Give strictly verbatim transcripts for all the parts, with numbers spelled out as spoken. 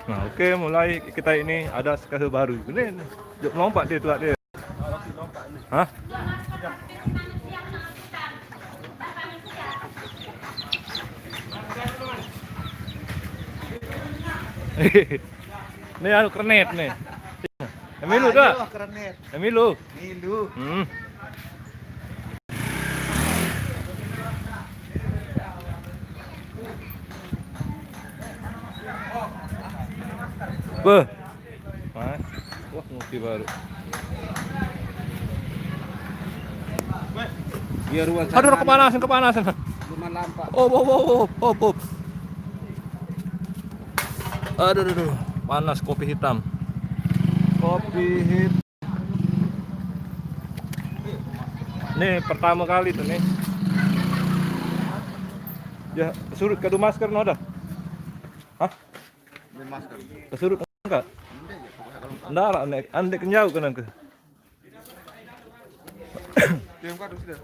Nah, oke, mulai kita ini ada sekali baru. Ini, jom lompat dia, tuat dia. Hah? Ini anu kernet nih. Emilu dah. Ayo, kernet. Emilu. Milu. Hmm. Beh. Mas. Wah, ngopi baru. Iya, ruang. Aduh, sana kepanasan, kepanasan. Belum lampak. Oh, oh, oh, oh, oh, oh. Aduh, aduh, aduh. Panas kopi hitam. Kopi hitam. Nih, pertama kali tuh nih. Ya, surut kado masker no dah. Hah? Ini masker. Kesurut enggak? Enggak lah, nek andek jauh kan ke. Diam kan sudah.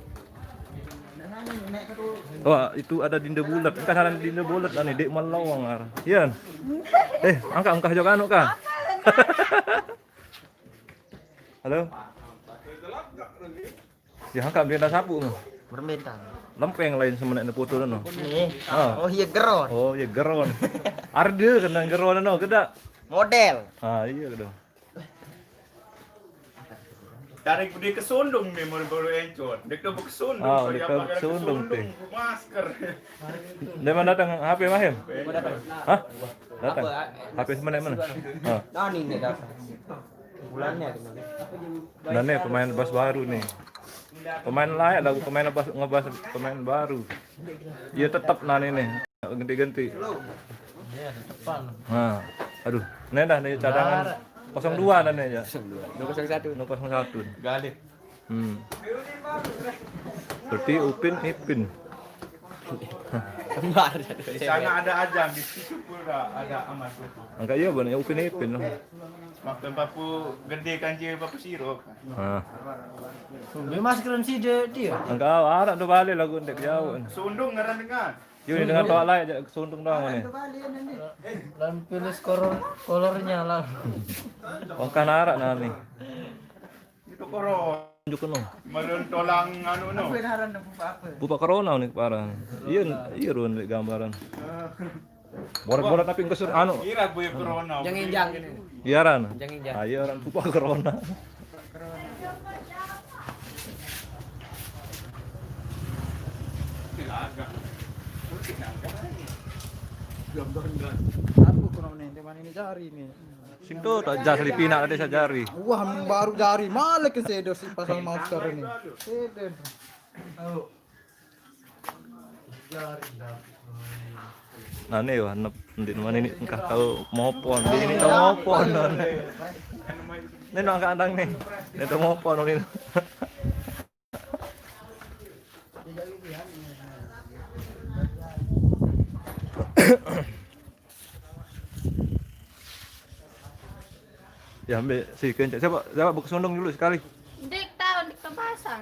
Wah, itu ada dinda bulat. Kan ada dinda bulat nih, dek melawang ar. Ian. Eh, angkat, angkat jauh anu kah? Halo? Ya, angkat benda sapu no. Berminta. Lempeng lain sama nek foto no. Nih. Ah. Oh, iya, geron. Oh, iya, geron. Arde kena geron no, keda. Model. Ah, iya, keda. Dari gede kesundung nih, mau baru encor. Dek tuh kesundung, ah, kayak dek apa, kesundung, kesundung, teh. Masker. Dari mana datang H P Mahir? Hah? Datang. Apa, ah? H P mana, mana? Ah. Nah, ini nih datang. Bulannya tuh. Nah, nih pemain bass baru nih. Pemain layak lagu pemain bass, ngebass pemain baru. Iya, tetap nah ini nih. Ganti-ganti. Iya, depan. Nah, aduh, ini dah nih cadangan. Nggak ada. Kosong dua dah nih ya. Dua kosong satu. Dua kosong satu. Galih. Hmm. Berarti Upin Ipin. Kembar. Di sana ada Ajang, di situ pula ada Amat. Angkat iya, bener Upin Ipin loh. Waktu Papu gede kan dia Papu Siro. Ah. Dia maskeran si dia, dia. Angkat arak tu balik lagu untuk jauh. Sundung ngaran dengan. Yuk, ini dengan toa lain aja, kesundung doang ini. Lan pilih kolor, kolornya lah. Ongkah narak nah nih. Itu koron. Tunjuk no. Melon tolang anu no. Apa yang haran dan bupa apa? Bupa corona nih parah. Iya, iya ruan dari gambaran. Borat-borat tapi ngesur anu. Kira gue corona. Yang injang ini. Iya ran. Yang injang. Ah, iya ran bupa corona. Aku kurang nih, teman ini cari nih. Sing tu tak jas lipina ada sajari. Wah, baru jari malah ke sedo si pasang masker ini. Sedo. Nah, ni wah nep, nanti mana ini engkah tahu mopon, di ini tahu mopon. Ni nak kandang ni. Ni tahu mopon ni. Ya, ambil si kencak. Siapa, siapa buka sundung dulu sekali? Ndik tahu, ndik terpasang.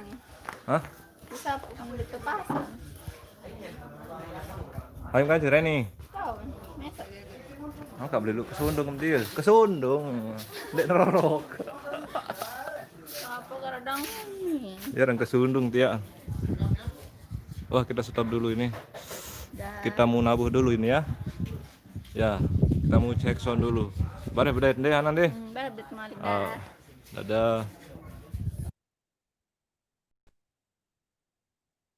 Hah? Bisa ambil terpasang. Ayo kan, Reni. Tahu, masa gitu. Angkat beli lu kesundung dia. Kesundung. Ndik nerorok. Apa kadang ini? Ya, orang kesundung dia. Wah, kita stop dulu ini. Dah. Kita mau nabuh dulu ini ya. Ya, kita mau cek sound dulu. Bare bedait deh, Anan deh. Hmm, bare bedait malik. Ah, dah. Dadah.